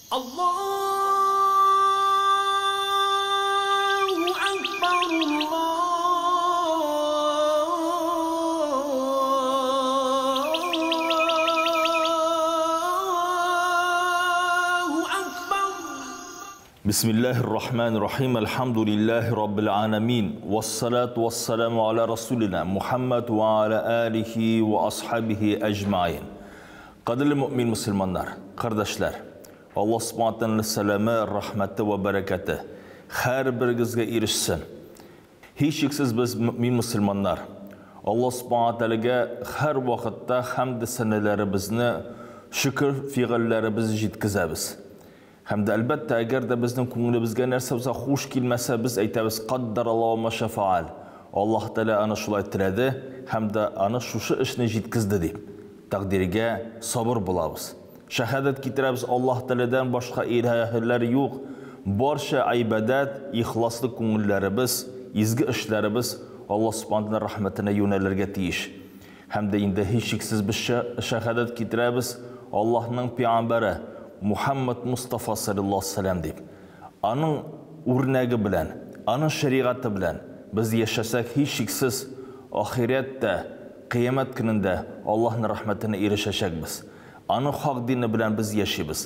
Allahu Akbar, Allahu Akbar. Bismillahirrahmanirrahim. Elhamdülillahi Rabbil alemin. Vessalatu vesselamu ala Resulina Muhammed ve ala alihi ve ashabihi ecmain. Qadirli mümin musulmanlar, kardeşler, Allah subhanahu teala selamı, rahmeti ve bereketi her birigizge erişsin. Hiçşiksiz biz mümin musulmanlar, Allah subhanahu teala'ga her vaqtda hamd sanalarimizni, şükür fiillerimizni yetkizamiz. Hem de elbette eğer de bizim ko'nglimizga narsa bo'lsa, xush kelmasa, biz aytamiz qaddarallohu ma shafaal. Alloh taolo ana shulay tiladi hamda ana shu ishni yetkazdi deb taqdiriga sabr bo'lamiz. Shahodat keltiramiz, Alloh taolodan boshqa ilahlar yo'q. Barcha ibodat, ixlosli ko'ngillarimiz, ezgi ishlarimiz Alloh subhanahu taolo rahmatine yo'nalirga tegish. Hamda endi hech shaksiz biz shahodat keltiramiz Allohning payg'ambari Muhammad Mustafa sallallohu alayhi vasallam deb. Aning o'rnagi bilan, aning shariati bilan biz yashasak, hech shaksiz oxiratda, qiyomat kunida Allohning rahmatine erishashakmiz. Aning haq dini bilan biz yashaymiz.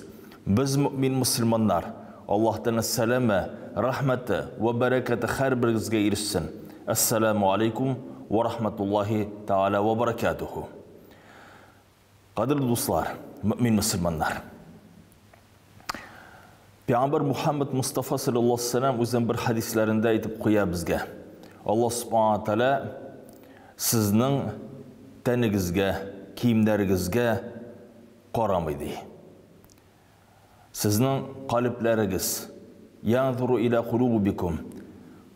Biz mu'min musulmonlar, Allohdan salami, rahmati va barakati har birimizga erishsin. Assalomu alaykum va rahmatullohi taala va barakatuhu. Qadrli do'stlar, mu'min musulmonlar. Peygamber Muhammed Mustafa sallallahu aleyhi ve sellem o'zining bir hadislarında aytib qo'ya bizga. Alloh subhanahu taala sizning taningizga, kiyimlaringizga qaramaydi. Sizning qalblaringiz, yanzuru ila qulubikum,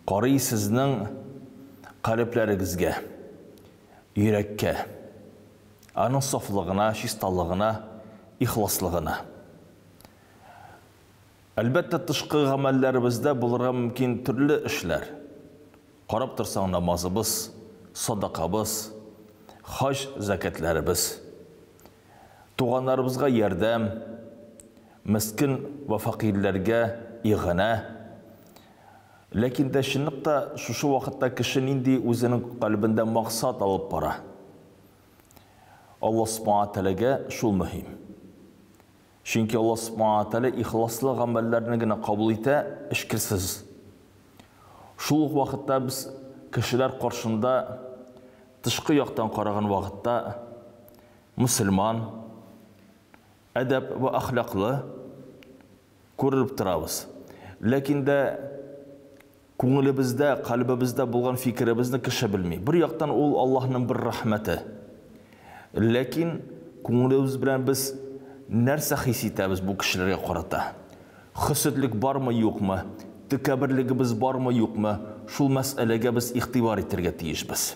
qaray sizning qalblaringizga, yurakka, aning soflig'ina, chistolig'ina, ixloslig'ina. Әлбәттә, тышкы гамәлләребездә булырга мөмкин төрле эшләр. Карап торсаң, намазыбыз, садакабыз, хаҗ закатларыбыз, туганнарыбызга ярдәм, мискин ва фәкыйрьләргә игъна. Ләкин дә чынлыкта шушы вакытта кеше нинди үзенең калбендә максат алып бара. Аллаһ субхана тәгаләгә шул мөһим. Чөнки Аллаһ субхана тәгалә ихласлы гамәлләрне генә кабул итә, эчкерсез. Шул ук вакытта без кешеләр каршында тышкы яктан караган вакытта мусульман, әдәп ва әхлаклы күреп торабыз. Ләкин дә күңелебездә, калбыбызда булган фикеребезне кеше белми. Бер яктан ул Аллаһның бер рәхмәте. Ләкин күңелебез белән без нәрсә хис итәбез бу кешеләргә карата? Хөсетлек бармы, юкмы? Тәкәбберлегебез бармы, юкмы? Шул мәсьәләгә без игътибар итәргә тиешбез.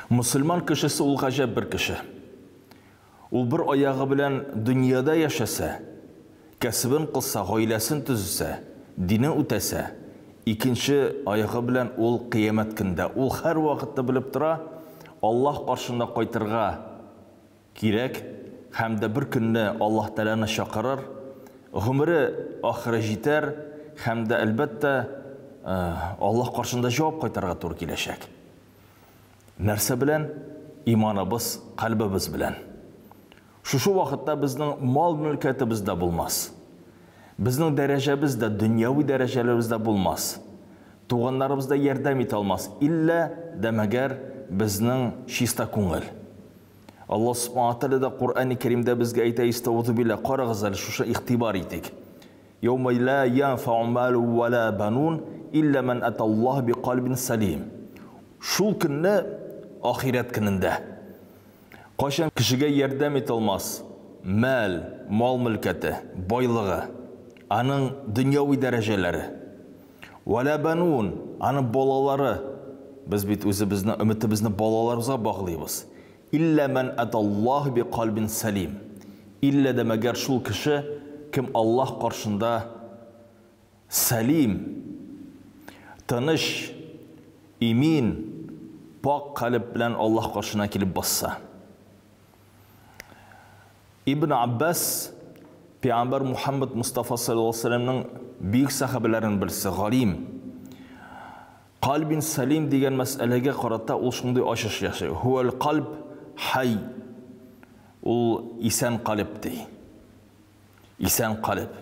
Мусульман кешесе ул гаҗәп бер кеше. Ул бер аягы белән дөньяда яшәсә, кәсебен кылса, гаиләсен төзесә, динен үтәсә, икенче аягы белән ул кыямәт көндә. Ул һәр вакытта белеп тора, Аллаһ каршына кайтырга кирәк. Һәм дә бер көнне Аллаһ Тәгаләне чакырыр, гомере ахыры җитәр, һәм дә әлбәттә Аллаһ каршында җавап кайтарырга туры киләчәк. Нәрсә белән? Иманыбыз, калбыбыз белән. Шушы вакытта безнең мал-мөлкәтебез дә булмас. Безнең дәрәҗәбез дә, дөньяви дәрәҗәләребез дә булмас. Туганнарыбыз да ярдәм итә алмас. Иллә дә мәгәр безнең чиста күңел. Аллаһ субхана тәгалә дә Куръани Кәримдә безгә әйтә, истәүзу билла, карагыз әле, шушы игътибар итик. Яума ла янфау малу ва ла банун илля ман аталлаһ би калбин салим. Шул көнне, ахирәт көнендә, кайчан кешегә ярдәм итә алмас мәл, мал мөлкәте, байлыгы, аның дөньяви дәрәҗәләре. Ва ла банун, аның балалары. Без бит үзебезнең өметебезне балаларыбызга баглыйбыз. Илля ман аталлаһ би калбин салим. Илля дә мәгәр шул кеше, кем Аллаһ каршында салим, тыныч, имин, пак калб белән Аллаһ каршына килеп басса. Ибн Аббас Пәйгамбәр Мухаммад Мустафа саллаллаһу алейһи ва сәлләмнең бөек сәхабәләренең берсе, галим. Кальбин салим дигән мәсьәләгә карата ул шундый ачыш ясый. Һуәл кальб хай. Ул исән калеб ди. Исән калеб.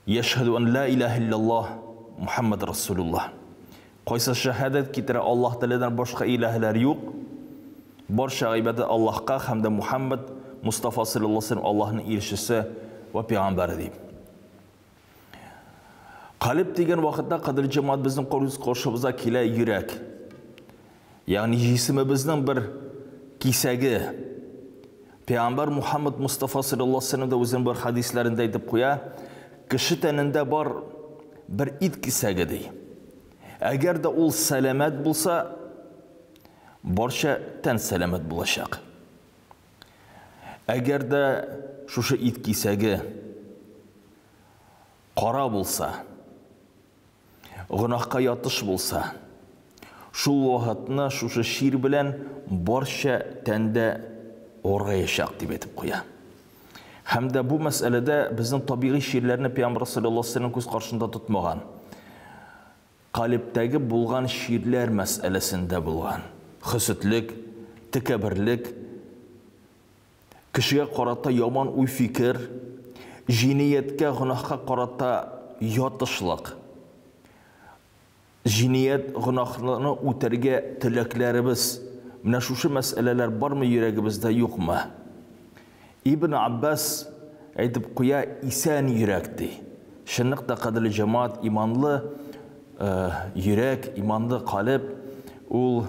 Яшһәдү ан ла илаһа илляллаһ Мухаммад Расулуллаһ. Кайсы шәһадәт китерә, Аллаһ Тәгаләдән башка илаһләр юк. Барча гыйбадәт Аллаһка һәм дә Мухаммад Мустафа саллаллаһу алейһи ва сәлләм Аллаһның илчесе вә пәйгамбәре дип. Калеб дигән вакытта, кадерле җәмәгать, безнең күз каршыбызга килә йөрәк. Ягъни җисемебезнең бер кисәге. Пәйгамбәр Мухаммад Мустафа саллаллаһу алейһи ва сәлләм дә үзенең бер хәдисләрендә әйтеп куя, кеше тәнендә бар бер ит кисәге ди. Әгәр дә ул сәламәт булса, барча тән сәламәт булачак. Әгәр дә шушы ит кисәге кара булса, гөнаһка ятыш булса, шул вакытны шушы чир белән барча тәндә авыргаячак, дип әйтеп куя. Һәм дә бу мәсьәләдә безнең табигый чирләрне Пәйгамбәр саллаллаһу алейһи ва сәлләм күз каршында тотмаган. Калебтәге булган чирләр мәсьәләсендә булган хөсетлек, тәкәбберлек, кешегә карата яман уй-фикер, җинаятькә, гөнаһка карата ятышлык, җинаять, гөнаһны үтәргә теләкләребез, менә шушы мәсьәләләр бармы йөрәгебездә, юкмы? Ибн Аббас әйтеп куя, исән йөрәк ди. Чынлык та, кадерле җәмәгать, иманлы йөрәк, иманлы калеб ул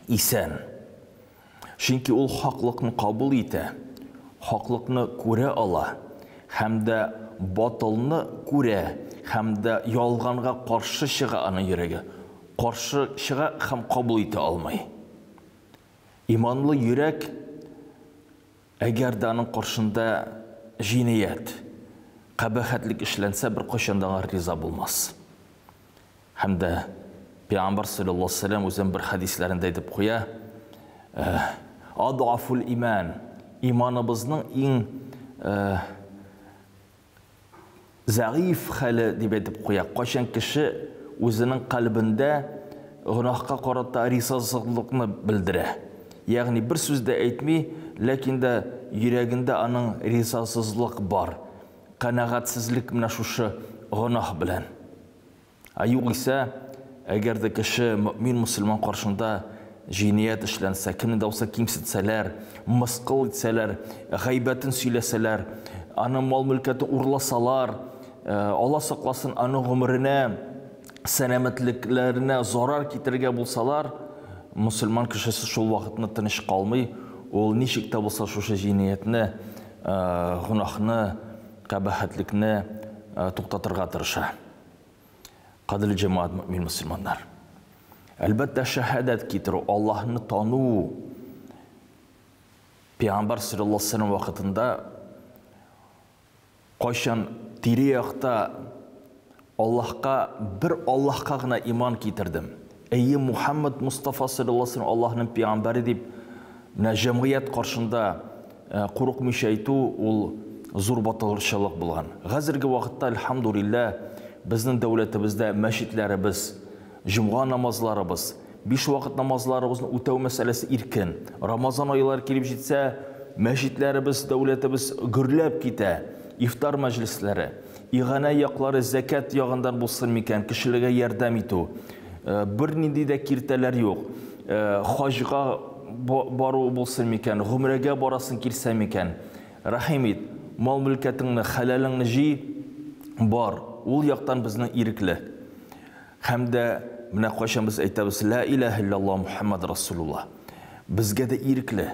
исән. Чөнки ул хаклыкны кабул итә, хаклыкны күрә ала һәм дә батылны күрә һәм дә ялганга каршы чыга аның йөрәге. Каршы чыга һәм кабул итә алмый. Иманлы йөрәк, әгәр дә аның каршында җинаять, кабахәтлек эшләнсә, беркайчан да аңа риза булмас. Һәм дә Пәйгамбәр саллаллаһу алейһи ва сәлләм үзенең бер хәдисләрендә әйтеп куя, Адгафул иман, иманыбызның иң зәгыйф хәле дип әйтеп куя. Кайчан кеше үзенең кальбендә гөнаһка карата ризасызлыкны белдерә. Ягъни бер сүз дә әйтми, ләкин дә йөрәгендә аның ризасызлык бар. Канәгатьсезлек менә шушы гөнаһ белән. Ә югыйсә, әгәр дә кеше мөэмин мөселман каршында җинаять эшләнсә, кемне дә булса кимсетсәләр, мыскыл итсәләр, гайбәтен сөйләсәләр, аның мал-мөлкәтен урласалар, Алла сакласын, аның гомеренә, сәламәтлекләренә зарар китерергә булсалар, мөселман кешесе шул вакытны тыныч калмый, ул ничек тә булса шушы җинаятьне, гөнаһны, кабахәтлекне туктатырга тырыша. Кадерле җәмәгать, мөэмин мөселманнар. Әлбәттә, шәһадәт китерү, Аллаһны тану Пәйгамбәр саллаллаһу алейһи вәсәлләм вакытында кайчан тирә-якта Аллаһка, бер Аллаһка гына иман китердем. Әйе, Мухаммад Мустафа саллаллаһу алейһи вәсәлләм Аллаһның пәйгамбәре дип, менә җәмгыять каршында Курыкмыйча әйтү ул зур батырчылык булган. Хәзерге вакытта, әлхәмдүлилләһ, безнең дәүләтебездә мәчетләребез, җомга намазларыбыз, биш вакыт намазларыбызны үтәү мәсьәләсе иркен. Рамазан айлары килеп җитсә, мәчетләребез, дәүләтебез гөрләп китә. Ифтар мәҗлесләре, иганә яклары зәкят ягындан булсын микән, кешеләргә ярдәм итү. Бернинди дә киртәләр юк. Хаҗга бару булсын микән, гомрәгә барасың килсә микән? Рәхим ит, мал-мөлкәтеңне, хәләлеңне җый, бар. Ул яктан безнең ирекле. Һәм дә менә кайчан без әйтәбез, Лә иләһә илляллаһ Мухәммәд Расулуллаһ. Безгә дә ирекле.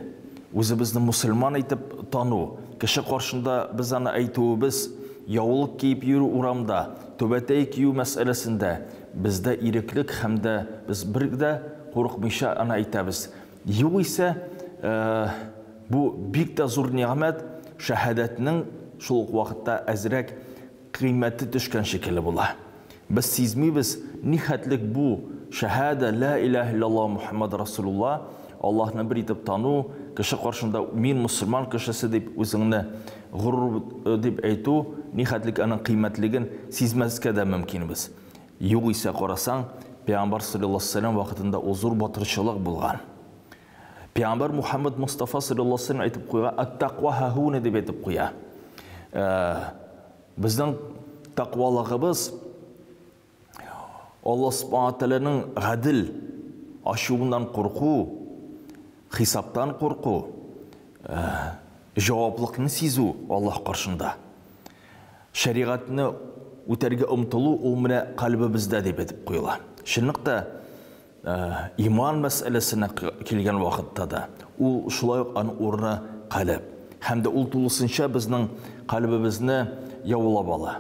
Үзебезне мөселман итеп тану, кеше каршында без аны әйтүебез, яулык киеп йөрү урамда, түбәтәй кию мәсьәләсендә бездә иреклек һәм дә без бер дә курыкмыйча аны әйтәбез. Югыйсә, бу бик тә зур нигъмәт, шәһадәтнең шул ук вакытта әзрәк кыйммәте төшкән шикелле була. Без сизмибез, нихәтлек бу шәһадә, лә иләһә илляллаһ Мухәммәд Расулуллаһ, Аллаһны бер итеп тану, кеше каршында мин мөселман кешесе дип үзеңне Горур дип әйтү, нихәтлек аның кыйммәтлеген сизмәскә дә мөмкинбез. Югыйсә карасаң, Пәйгамбәр салләллаһу алейһи ва сәлләм вакытында ул зур батырчылык булган. Пәйгамбәр Мухаммад Мустафа салләллаһу алейһи ва сәлләм әйтеп куйган, Ат-таква һахуна дип әйтеп куя. Безнең тәкъвалыгыбыз Аллаһ Субхана Тәгаләнең гадел ачуыннан курку, хисаптан курку, җаваплыкны сизү Аллаһ каршында. Шәригатьне үтәргә омтылу ул менә кальбебездә дип әйтеп куела. Чынлыкта иман мәсьәләсенә килгән вакытта да ул шулай ук аның урыны калеб. Һәм дә ул тулысынча безнең кальбебезне яулап ала.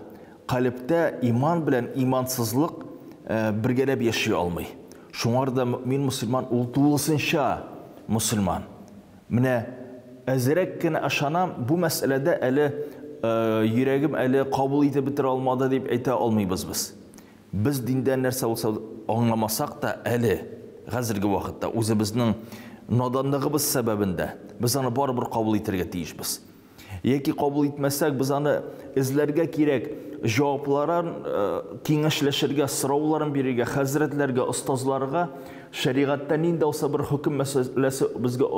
Калебтә иман белән имансызлык бергәләп яши алмый. Шуңар да мөэмин мөселман ул тулысынча мөселман. Менә әзрәк кенә ышанам, бу мәсьәләдә әле йөрәгем әле кабул итеп бетерә алмады дип әйтә алмыйбыз без. Без диндә нәрсә булса аңламасак та әле хәзерге вакытта үзебезнең наданлыгыбыз сәбәбендә без аны барыбер кабул итәргә тиешбез. Яки кабул итмәсәк, без аны эзләргә кирәк, җавапларын киңәшләшергә, сорауларын бирергә, хәзрәтләргә, остазларга шәригатьтә нинди булса бер хөкем мәсьәләсе безгә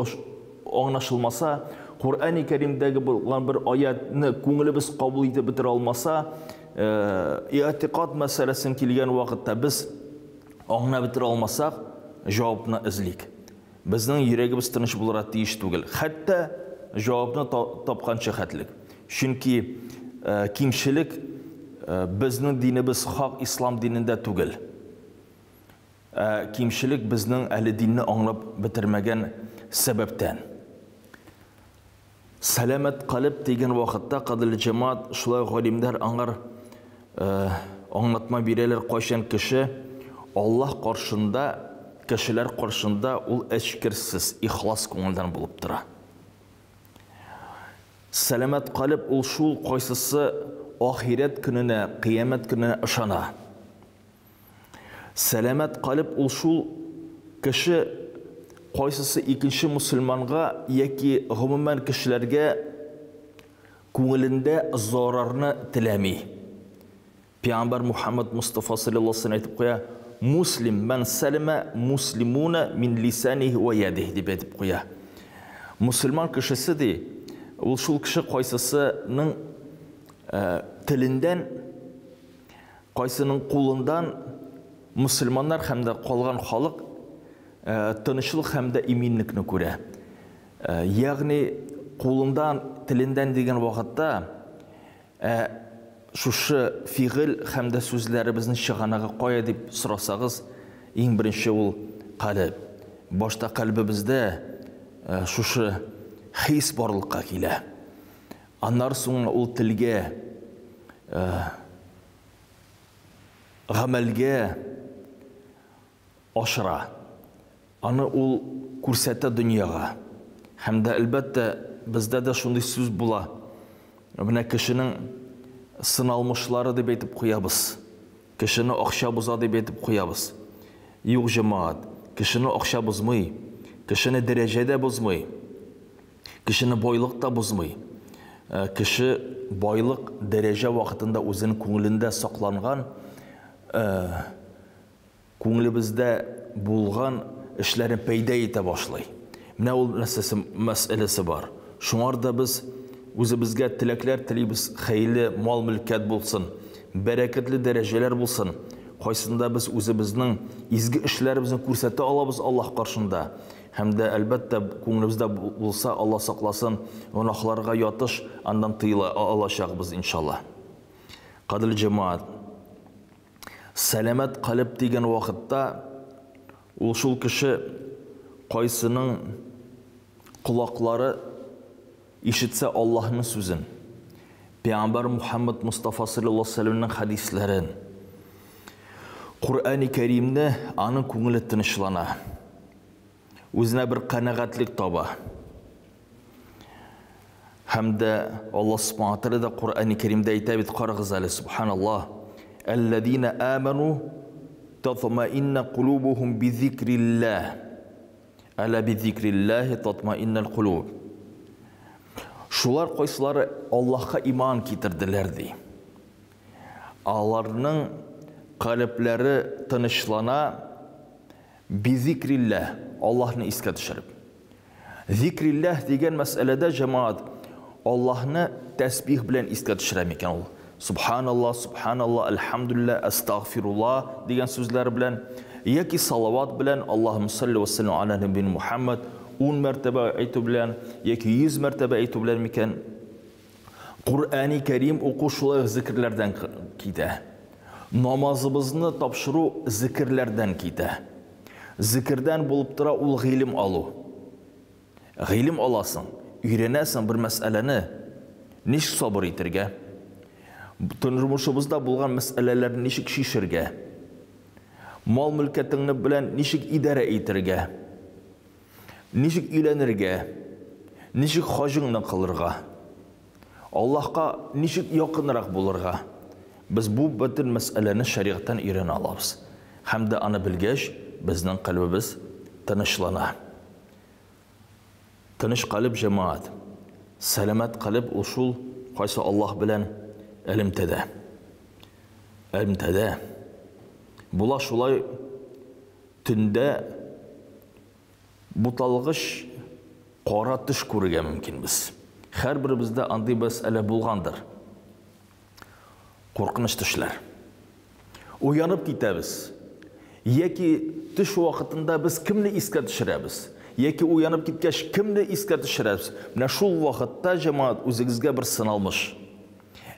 аңлашылмаса, Коръәни Кәримдәге булган бер аятны күңелебез кабул итеп бетерә алмаса, иътикад мәсьәләсен килгән вакытта без аңлап бетерә алмасак, җавапны эзлик. Безнең йөрәгебез тыныч булырга тиеш түгел, хәтта җавапны тапканчы хәтлек. Чөнки кимчелек безнең динебез хак ислам динендә түгел. Ә кимчелек безнең әле динне аңлап бетермәгән сәбәптән. Сәламәт калеб дигән вакытта, кадерле җәмәгать, шулай галимнәр аңар аңлатма бирәләр, кайчан кеше Аллаһ каршында, кешеләр каршында ул эчкерсез, ихлас күңелдән булып тора. Сәламәт калеб ул шул кайсысы ахирәт көненә, кыямәт көненә ышана. Сәламәт калеб ул шул кеше, кайсысы икенче мөселманга яки гомумән кешеләргә күңелендә зарарны теләми. Пәйгамбәр Мухаммад Мустафа саллаллаһу алейһи әйтеп куя, Муслим ман салима муслимуна мин лисанихи ва ядихи дип әйтеп куя. Мусульман кешесе ди, ул шул кеше кайсысының телендән, кайсының кулындан мусульманнар һәм дә калган халык тынычлык һәм дә иминлекне күрә. Ягъни кулындан, телендән дигән вакытта шушы фигыль һәм дә сүзләребезнең чыганагы кая дип сорасагыз, иң беренче ул калеб. Башта кальбебездә шушы хис барлыкка килә. Аннары соң ул телгә, гамәлгә ашыра. Аны ул күрсәтә дөньяга. Һәм дә, әлбәттә, бездә дә шундый сүз була. Менә кешенең сыналмышлары дип әйтеп куябыз. Кешене акча боза дип әйтеп куябыз. Юк, җәмәгать, кешене акча бозмый, кешене дәрәҗә дә бозмый, кешене байлык та бозмый. Кеше байлык, дәрәҗә вакытында үзенең күңелендә сакланган, күңелебездә булган эшләрне пәйда итә башлый. Менә ул нәрсәсе, мәсьәләсе бар. Шуңар да без үзебезгә теләкләр телибез, хәерле мал-мөлкәт булсын, бәрәкәтле дәрәҗәләр булсын, кайсында без үзебезнең изге эшләребезне күрсәтә алабыз Аллаһ каршында. Һәм дә, әлбәттә, күңелебездә булса, Аллаһ сакласын, гөнаһларга ятыш, аннан тыела алачакбыз, иншаллаһ. Кадерле җәмәгать, сәламәт калеб дигән вакытта ул шул кеше, кайсының колаклары ишетсә Аллаһның сүзен, Пәйгамбәр Мухаммад Мустафа саллаллаһу алейһи ва сәлләмнең хәдисләрен, Коръәни Кәримне, аның күңеле тынычлана, үзенә бер канәгатьлек таба. Һәм дә Аллаһ Субхану ва Тааля да Коръәни Кәримдә әйтә бит, карагыз әле, субханаллаһ, Әлләзина аману татмаинна кулубухум бизикриллаһ. Әла бизикриллаһи татмаиннал кулуб. Шулар кайсылары Аллаһка иман китерделәр, ди. Аларның калебләре тынычлана бизикрилләһ, Аллаһны искә төшереп. Зикрилләһ дигән мәсьәләдә җәмәгать Аллаһны тәсбих белән искә төшерә микән ул? Субханалла, субханалла, әлхәмдүлилләһ, әстәгъфирулла дигән сүзләр белән яки салават белән Аллаһумма салли ва саллим аля нәбиyyina Мухаммад 10 мәртәбә әйтү белән яки 100 мәртәбә әйтү белән микән? Коръәни Кәрим уку шулай ук зикерләрдән китә. Намазыбызны тапшыру зикерләрдән китә. Зикердән булып тора ул гыйлем алу. Гыйлем аласың, өйрәнәсең бер мәсьәләне, ничек сабыр итергә, тормышыбызда булган мәсьәләләрне ничек чишергә, мал-мөлкәтеңне белән ничек идарә итергә, ничек өйләнергә, ничек хаҗыңны кылырга, Аллаһка ничек якынрак булырга. Без бу бөтен мәсьәләне шәригатьтән өйрәнә алабыз. Һәм дә аны белгәч, безнең кальбебез тынычлана. Тыныч калеб җәмәгать. Сәламәт калеб ул шул, кайсы Аллаһ белән элемтәдә. Элемтәдә. Була шулай төндә буталгыч кара төш күрергә мөмкинбез. Һәрберебездә андый мәсьәлә булгандыр. Куркыныч төшләр. Уянып китәбез. Яки төш вакытында без кемне искә төшерәбез? Яки уянып киткәч кемне искә төшерәбез? Менә шул вакытта җәмәгать үзегезгә бер сыналмыш.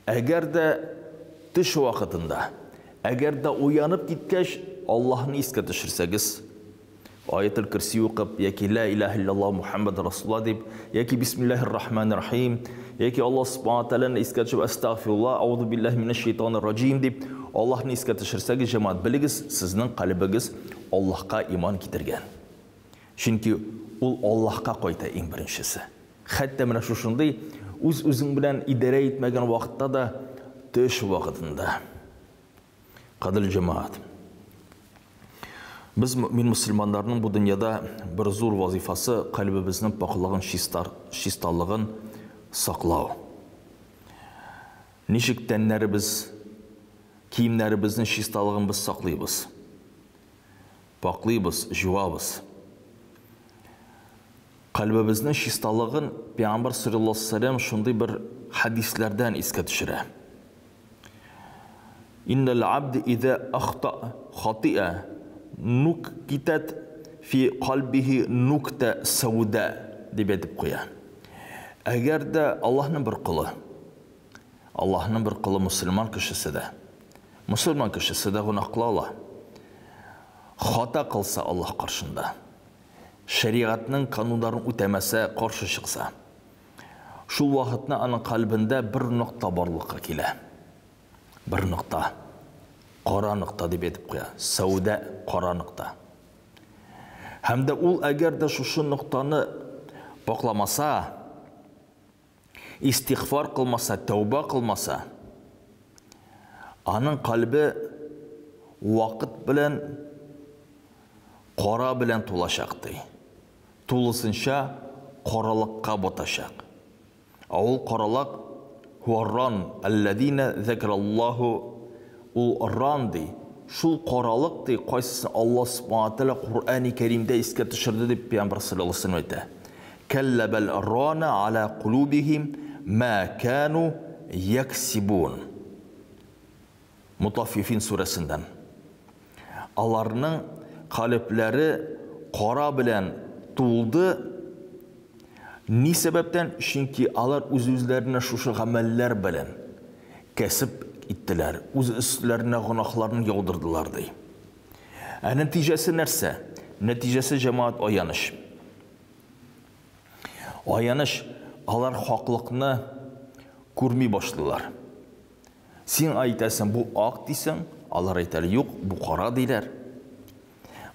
Әгәр дә төш вакытында, әгәр дә уянып киткәч Аллаһны искә төшерсәгез, Аятел Көрси укып, яки Ла илаһа иллаллаһ Мухаммад Расулуллаһ дип, яки Бисмиллаһир Рахманир Рахим, яки Аллаһ Субхана Тәгаләне искә төшереп Әстәгъфируллаһ, Аузу биллаһи минәш шайтанир раҗим дип, Аллаһны искә төшерсәгез, җәмәгать, белегез, сезнең калебегез Аллаһка иман китергән. Чөнки ул Аллаһка кайта иң беренчесе. Хәтта менә шушындый үз-үзең белән идарә итмәгән вакытта да, төш вакытында. Кадерле җәмәгать! Без мөэмин мөселманнарның бу дөньяда бер зур вазифасы кальбебезнең пакълыгын, чистар, чисталыгын саклау. Ничек тәннәребез, киемнәребезнең чисталыгын без саклыйбыз. Пакълыйбыз, җуабыз. Кальбебезнең чисталыгын Пәйгамбәр саллаллаһу алейһи ва сәлләм шундый бер хәдисләрдән искә төшерә. Иннәл абд иза ахта хатиа нуккитат фи кальбихи нукта сауда дип әйтеп куя. Әгәр дә Аллаһның бер колы, Аллаһның бер колы мөселман кешесе дә, мөселман кешесе дә гөнаһ кыла ала. Хата кылса Аллаһ каршында, шәригатьнең кануннарын үтәмәсә, каршы чыкса, Шул вакытны аның кальбендә бер нокта барлыкка килә. Бер нокта. Кара нокта дип әйтеп куя. Сәүдә кара нокта. Һәм дә ул әгәр дә шушы ноктаны пакламаса, истигъфар кылмаса, тәүбә кылмаса, аның кальбе вакыт белән кара белән тулачак ди. Тулысынча каралыкка батачак. Ә ул каралак һуар-ран әлләзинә зәкәраллаһу ул ран ди, шул каралык ди, кайсысын Аллаһ Субхана Тәгалә Коръәни Кәримдә искә төшерде дип Пәйгамбәр саллаллаһу алейһи ва сәлләм әйтә. Кәллә бәл рана аля кулубихим ма кану яксибун. Мутаффифин сүрәсеннән. Аларның калебләре кара белән тулды. Ни сәбәптән? Чөнки алар үз-үзләренә шушы гамәлләр белән кәсеп иттеләр, үз өстләренә гөнаһларын яудырдылар, ди. Ә нәтиҗәсе нәрсә? Нәтиҗәсе, җәмәгать, аяныч. Аяныч, алар хаклыкны күрми башлыйлар. Син әйтәсең, бу ак дисең, алар әйтәләр, юк, бу кара диләр.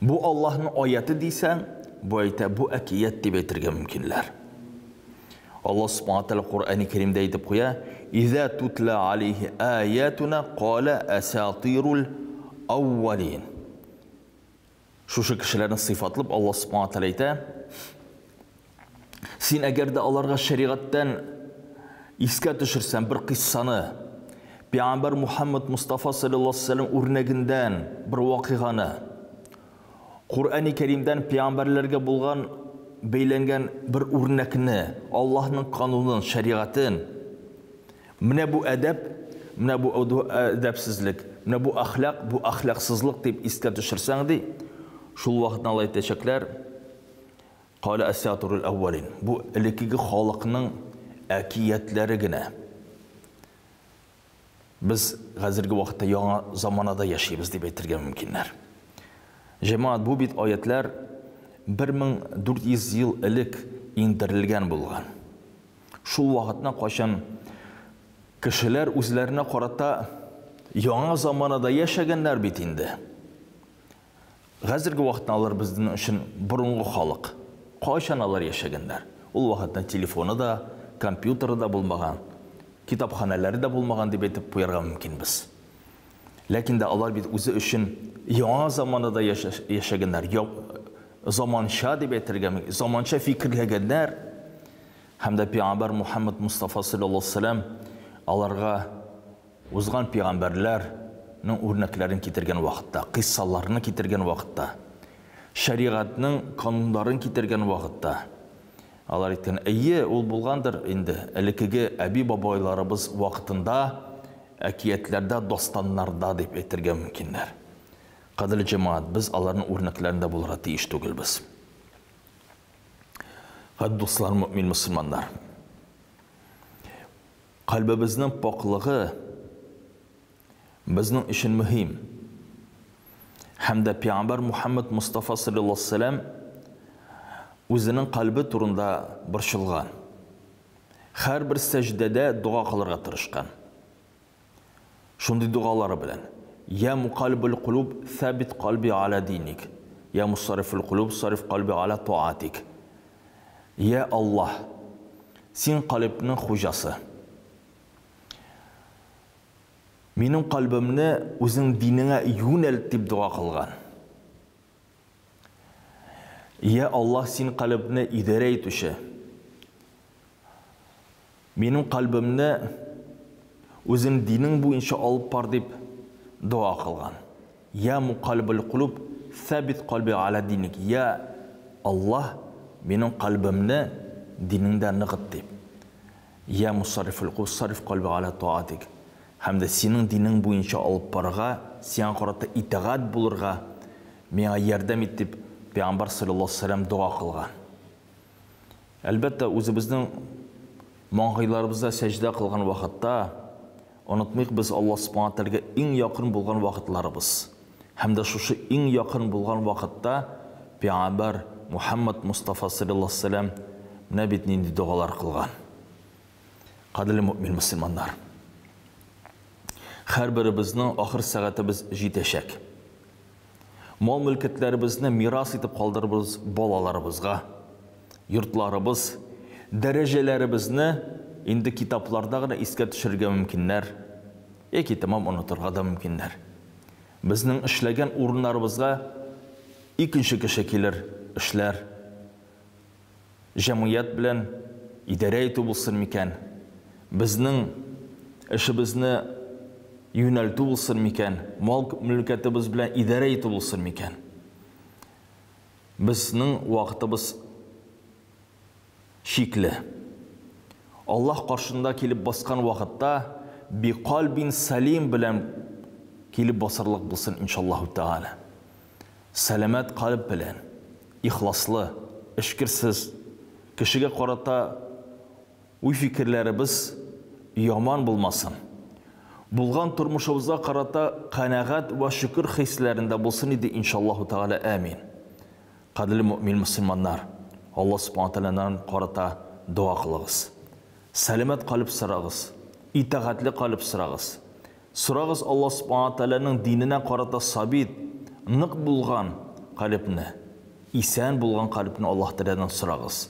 Бу Аллаһның аяты дисәң, бу әйтә, бу әкият дип әйтергә мөмкинләр. Аллаһ Субхана Тәгалә Коръәни Кәримдә әйтеп куя, "Иза тутла алейхи аятуна кала асатирул аввалин." Шушы кешеләрне сыйфатлап Аллаһ Субхана Тәгалә әйтә, син әгәр дә аларга шәригатьтән Искә төшерсәң бер кыйссаны, Пәйгамбәр Мухаммад Мустафа саллаллаһу алейһи вәсәлләм үрнәгендән бер вакыйганы, Коръәни Кәримдән пәйгамбәрләргә булган бәйләнгән бер үрнәкне, Аллаһның канунын, шәригатен, менә бу әдәп, менә бу әдәпсезлек, менә бу әхлак, бу әхлаксызлык дип искә төшерсәң, ди, шул вакытны алар әйтәчәкләр, Калә әсатурул әүвәлин. Бу элеккеге халыкның әкиятләре генә. Без хәзерге вакытта яңа заманада яшибез дип әйтергә мөмкиннәр. Җәмәгать, бу бит аятләр 1400 ел элек иңдерелгән булган. Шул вакытны кайчан кешеләр үзләренә карата яңа заманада яшәгәннәр бит инде. Хәзерге вакытта алар безнең өчен борынгы халык. Кайчан алар яшәгәннәр? Ул вакытта телефоны да, компьютеры да булмаган, китапханәләре дә булмаган дип әйтеп куярга мөмкинбез. Ләкин дә алар бит үзе өчен яңа заманада яшәгәннәр, заманча дип әйтергә мөмкин, заманча фикерләгәннәр. Һәм дә пәйгамбәр Мухаммад Мустафа саллаллаһу алейһи ва сәлләм аларга Узган пигамбәрләр нең үрнәкләрен китергән вакытта, кыйссаларны китергән вакытта, шәригатьнең кануннарын китергән вакытта, алар әйткән, Әйе, ул булгандыр инде, элеккеге әби-бабайларыбыз вакытында, әкиятләрдә, дастаннарда, дип әйтергә мөмкиннәр. Кадерле җәмәгать, без аларның үрнәкләрендә булырга тиеш түгелбез. Хәт дуслар, мөэмин мөселманнар! Кальбебезнең пакълыгы безнең өчен мөһим. Һәм дә пәйгамбәр Мухаммад Мостафа салләллаһу алейһи ва сәлләм үзенең кальбе турында борчылган. Һәрбер сәҗдәдә дога кылырга тырышкан. Шундый догалары белән, Йә мукаллибул кулуб, сәббит кальби аля диник, йә мусаррифул кулуб, сарриф кальби аля тоатик. Йә Аллаһ, Син калебнең хуҗасы. Минем кальбемне Үзең динеңә юнәлт, дип дога кылган. Йә Аллаһ, Син калебне идарә итүче. Минем кальбемне Үзең динең буенча алып бар, дип дога кылган. Йә мукаллибәл кулуб, сәббит кальби аля диник, Йә Аллаһ, минем кальбемне динеңдә ныгыт, дип. Йә мусаррифәл кулуб, сарриф кальби аля тоатик. Һәм дә Синең динең буенча алып барырга, Сиңа карата итагать булырга миңа ярдәм ит, дип Пәйгамбәр салләллаһу галәйһи ва сәлләм дога кылган. Әлбәттә, үзебезнең маңгайларыбызда сәҗдә кылган вакытта, онытмыйк, без Аллаһ Субхана Тәгаләгә иң якын булган вакытларыбыз. Һәм дә шушы иң якын булган вакытта Пәйгамбәр Мухәммәд Мостафа салләллаһу алейһи ва сәлләм менә бит нинди догалар кылган. Кадерле мөэмин мөселманнар! Һәрберебезнең ахыр сәгатебез җитәчәк. Мал-мөлкәтләребезне мирас итеп калдырырбыз балаларыбызга. Йортларыбыз, дәрәҗәләребезне инде китапларда гына искә төшерергә мөмкиннәр, яки тәмам онытырга да мөмкиннәр. Безнең эшләгән урыннарыбызга икенче кеше килер, эшләр. Җәмгыять белән идарә итү булсын микән, безнең эшебезне юнәлтү булсын микән, мал-мөлкәтебез белән идарә итү булсын микән. Безнең вакытыбыз чикле. Аллаһ каршында килеп баскан вакытта бикальбин салим белән килеп басарлык булсын, иншаллаһу тәгалә. Сәламәт калеб белән, ихласлы, эчкерсез, кешегә карата уй-фикерләребез яман булмасын. Булган тормышыбызга карата канәгать вә шөкер хисләрендә булсын иде, иншаллаһу тәгалә, әмин. Кадерле мөэмин мөселманнар, Аллаһ Субхана Тәгаләдән карата дога кылыгыз. Сәламәт калеб сорагыз, итагатьле калеб сорагыз. Сорагыз Аллаһ Субхана Тәгаләнең диненә карата сабит, нык булган калебне, исән булган калебне Аллаһ Тәгаләдән сорагыз.